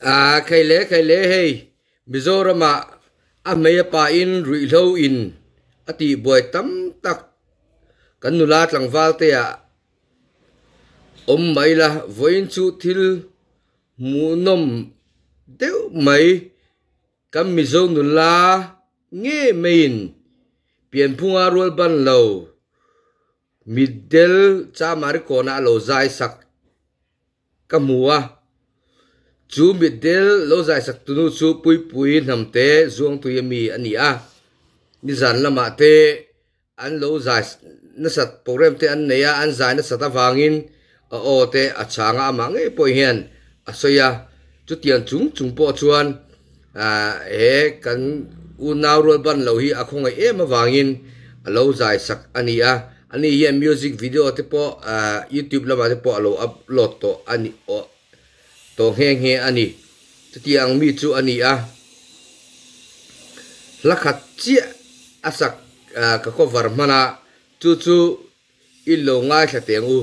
A Kei le kei le hei Mizoramah a hmei a pain ruihhlo in a tihbuai tam tak kan nula tlangval te ah awm mai la vawiin chu thil hmuhnawm deuh mai kan Mizo nula ngei maiin pianphunga rual ban lo Mitdel Chamari kawna a lo zai sak ka hmu a, chu mitdel lo zai sak tunu chu Puipui hnamte Zuangtui ami a ni a, nizan lamah te an lo zai nasat program te an nei a, an zai nasat avangin a aw te a chhang a, amah ngei pawh hian a sawi a, chutiang chung chung pawh chuan he kan unau rual ban lo hi a khawngaih em avangin a lo zai sak a ni a. Ani hian music video te pawh youtube lamah te pawh a lo upload tawh a ni tawh nghe nghe a ni. Chutiang mi chu a ni a, hla khat chiah a sak ka cover hman a, chu chu i lo ngaithla teh ang u.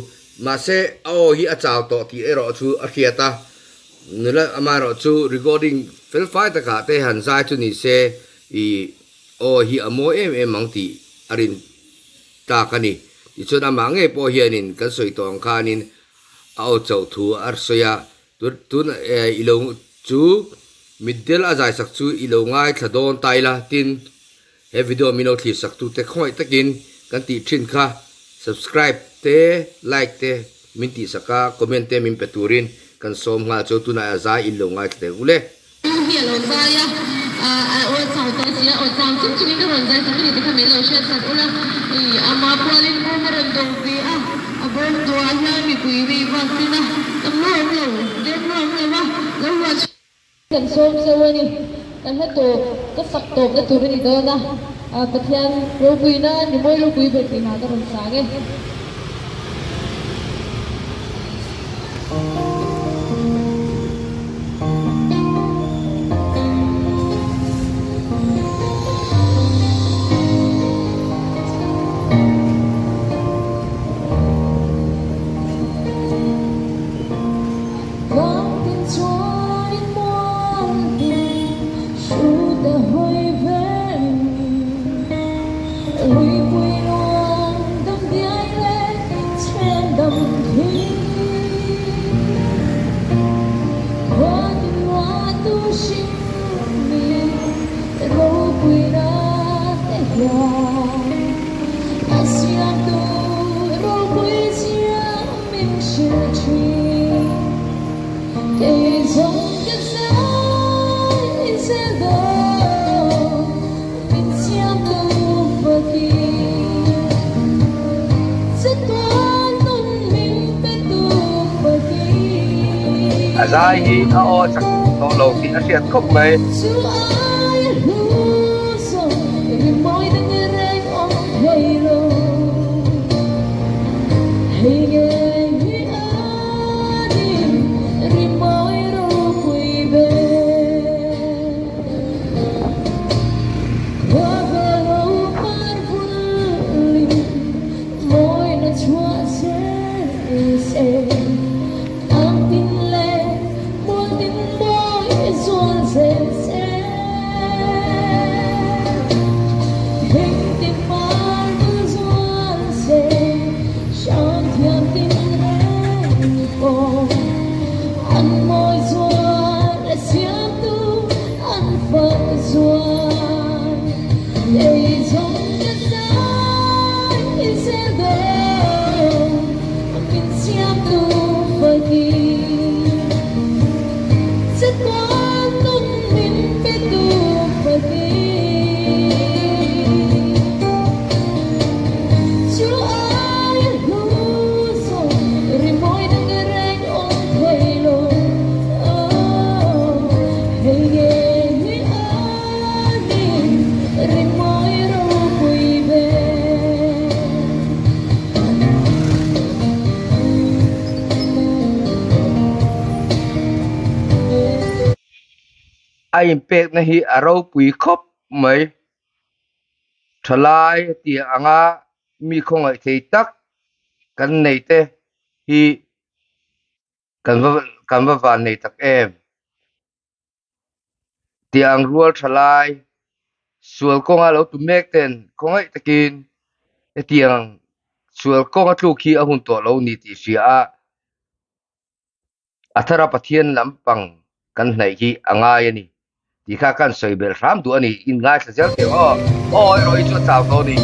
Mahse a aw hi a chau tawh tih erawh chu a hriat a, nula amaherawh chu recording fel fai takah te han zai chu ni se i aw hi a mawi em em ang tih a rin. tlak a ni. Tichuan amah ngei pawh hianin kan sawi tawh ang khanin a aw chauh thu a sawi a, tun i lo chu mitdel a zaisak chu i lo ngaithla dawn ta ila tin he video min lo thlir sak tute khawngaih takin kan tih thin kha subscribe te like te min tih sak a comment te min pe turin kan sawm nghal chu tunah a zai in lo ngaithla teh ule. U hi a lo zai a, a aw chau tawh si a, aw chau chung chungin ka rawn zai sak a ni te kha min lo hriat sak ula, ih ama pualin bawm a rawn dawh ve a, a bawm dawhah hian mipui ri vak tin a, tam lu awm lo, dem lu awm lo a, lo huat Kan sawm cheu a ni, ka hla tawp, ka sak tawpna tur a ni dawn a, Pathian ropuina ni mawi ropui ber tih hna ka rawn sang e. A zai hi a aw chak tawh lo tih a hriat khawp mai. A inpekna hi a ropui khawp mai. Thalai tih anga mi khawngaih thei tak kan nei te hi kan va kan va van nei tak em. Tiang rual tha lai sual kawnga lo tu mek ten khawngaih takin hetiang sual kawnga tluk hi a hun tawh lo ni tih hria a, a thara Pathian lampang kan hnaih hi a ngai a ni tih kha kan sawi belh hram duh a ni. In ngaithla zel teh aw. Aw erawh hi chu a chau tawh a ni.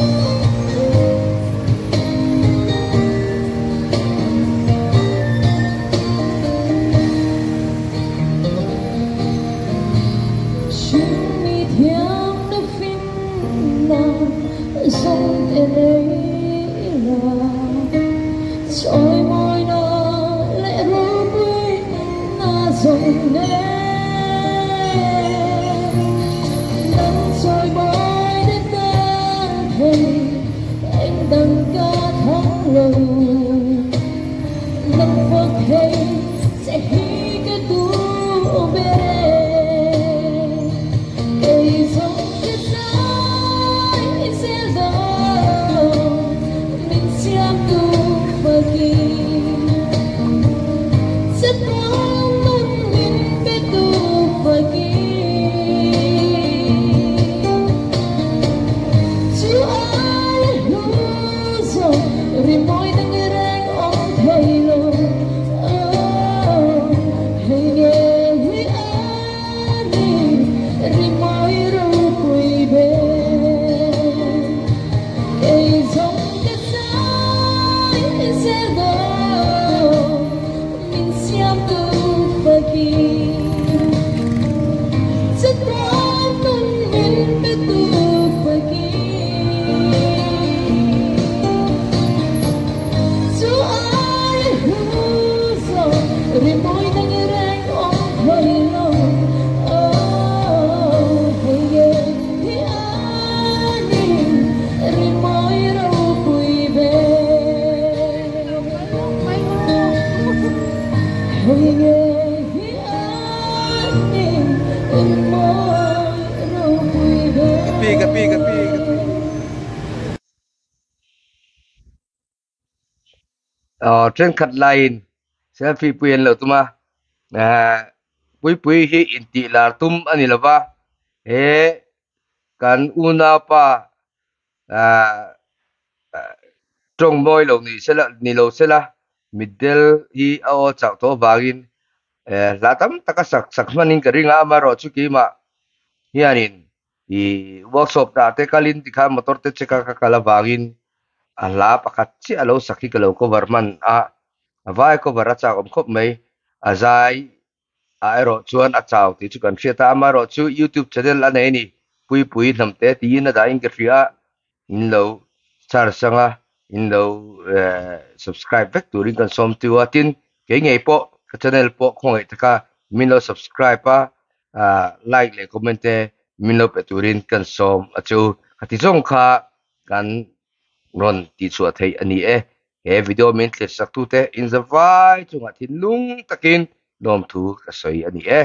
Ka pi, ka pi, ka pi, ka pi. Aw thenkhat laiin selfie pui an lo tum a ehh puipui hi intih lar tum a ni lova he kan unaupa ahh tawng mawi lo ni sela ni lo sela mitdel hi a aw chauh tawh avangin ehh hla tam tak a sak sak hmanin ka ring a amaherawhchu keimah hianin Ih workshop dah te kalin tikhan motor te check a ka kal avangin a hla pakhat chiah a lo sak hi ka lo cover hman a, a vai cover a chak awm khawp mai. A zai ah erawh chuan a chau tih chu kan hriat a, amaherawh chu youtube channel a nei a ni, Puipui Hnamte tiin a dahin ka hria a, in lo search anga in lo eh subscribe vek turin kan sawm tiu a, tin kei ngei pawh ka channel pawh khawngaih taka min lo subscribe a, ah like leh comment te min lo pe turin kan sawm a chu ka ti zawng kha kan rawn tihchhuah theih a ni e. He video min thlir sak tute in zavai chungah thinlung takin lawmthu ka sawi a ni e.